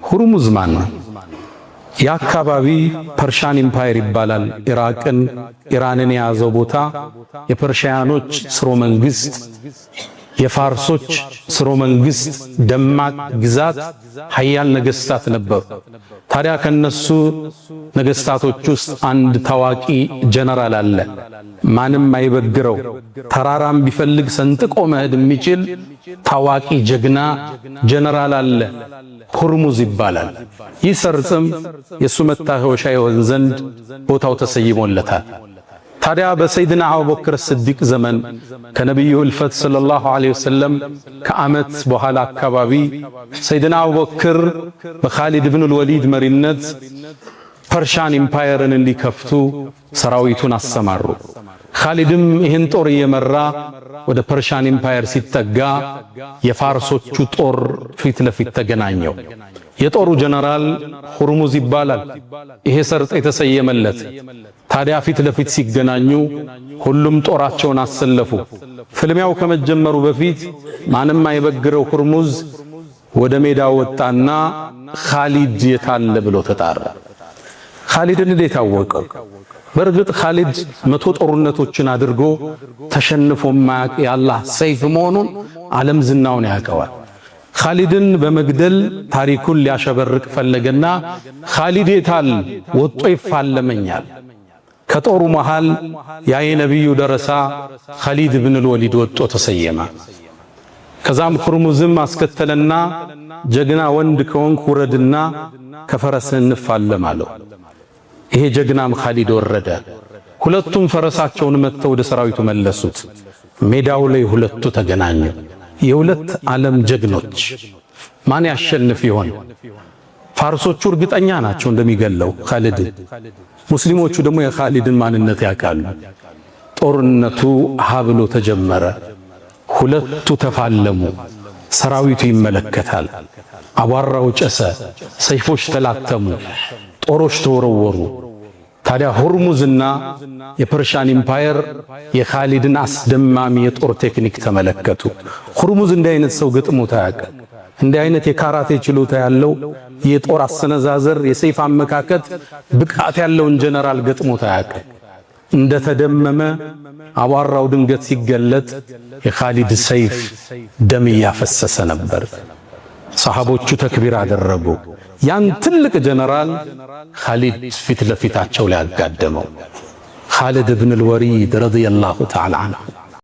ሁርሙዝ ማን ነው? የአካባቢ Persian Empire ይባላል። ኢራቅን ኢራንን የያዘው ቦታ የፐርሺያኖች ስርወ መንግስት፣ የፋርሶች ስርወ መንግስት፣ ደማቅ ግዛት፣ ሀያል ነገስታት ነበሩ። ታዲያ ከነሱ ነገስታቶች ውስጥ አንድ ታዋቂ ጀነራል አለ። ማንም አይበግረው፣ ተራራም ቢፈልግ ሰንጥቆ መሄድ የሚችል ታዋቂ ጀግና ጀነራል አለ። ሁርሙዝ ይባላል። ይህ ሰርጽም የሱ መታወሻ ይሆን ዘንድ ቦታው ተሰይሞለታል። ታዲያ በሰይድና አቡበክር ስዲቅ ዘመን ከነቢዩ ህልፈት صلى الله عليه وسلم ከዓመት በኋላ አካባቢ ሰይድና አቡበክር በኻሊድ ብኑል ወሊድ መሪነት Persian Empire ን እንዲከፍቱ ሰራዊቱን አሰማሩ። ኻሊድም ይህን ጦር እየመራ ወደ Persian Empire ሲጠጋ የፋርሶቹ ጦር ፊት ለፊት ተገናኘው። የጦሩ ጀነራል ሁርሙዝ ይባላል። ይሄ ሰርጥ የተሰየመለት። ታዲያ ፊት ለፊት ሲገናኙ ሁሉም ጦራቸውን አሰለፉ። ፍልሚያው ከመጀመሩ በፊት ማንም አይበግረው ሁርሙዝ ወደ ሜዳ ወጣና ኻሊድ የታለ ብሎ ተጣራ። ኻሊድን እንዴት አወቀው? በእርግጥ ኻሊድ 100 ጦርነቶችን አድርጎ ተሸንፎ ማያቅ የአላህ ሰይፍ መሆኑን ዓለም ዝናውን ያውቀዋል። ኻሊድን በመግደል ታሪኩን ሊያሸበርቅ ፈለገና ኻሊድ የታል ወጦ ይፋለመኛል። ከጦሩ መሃል ያ የነቢዩ ደረሳ ኻሊድ ብን ወሊድ ወጦ ተሰየመ። ከዛም ሁርሙዝም አስከተለና ጀግና ወንድ ከሆንክ ውረድና ከፈረስህ እንፋለም አለው። ይሄ ጀግናም ኻሊድ ወረደ። ሁለቱም ፈረሳቸውን መጥተው ወደ ሰራዊቱ መለሱት። ሜዳው ላይ ሁለቱ ተገናኙ። የሁለት ዓለም ጀግኖች ማን ያሸንፍ ይሆን? ፋርሶቹ እርግጠኛ ናቸው እንደሚገለው ኻሊድ። ሙስሊሞቹ ደግሞ የኻሊድን ማንነት ያውቃሉ። ጦርነቱ ሀብሎ ተጀመረ። ሁለቱ ተፋለሙ። ሰራዊቱ ይመለከታል። አቧራው ጨሰ፣ ሰይፎች ተላተሙ፣ ጦሮች ተወረወሩ። ታዲያ ሆርሙዝና የ Persian Empire የኻሊድን አስደማሚ የጦር ቴክኒክ ተመለከቱ። ሆርሙዝ እንዲህ አይነት ሰው ገጥሞት አያውቅም። እንዲህ አይነት የካራቴ ችሎታ ያለው የጦር አሰነዛዘር፣ የሰይፍ አመካከት ብቃት ያለውን ጀነራል ገጥሞት አያውቅም። እንደተደመመ አቧራው ድንገት ሲገለጥ የኻሊድ ሰይፍ ደም እያፈሰሰ ነበር። ሰሃቦቹ ተክቢር አደረጉ። ያን ትልቅ ጀነራል ኻሊድ ፊት ለፊታቸው ላይ አጋደመው። ኻሊድ ብን አልወሊድ رضي الله تعالى عنه።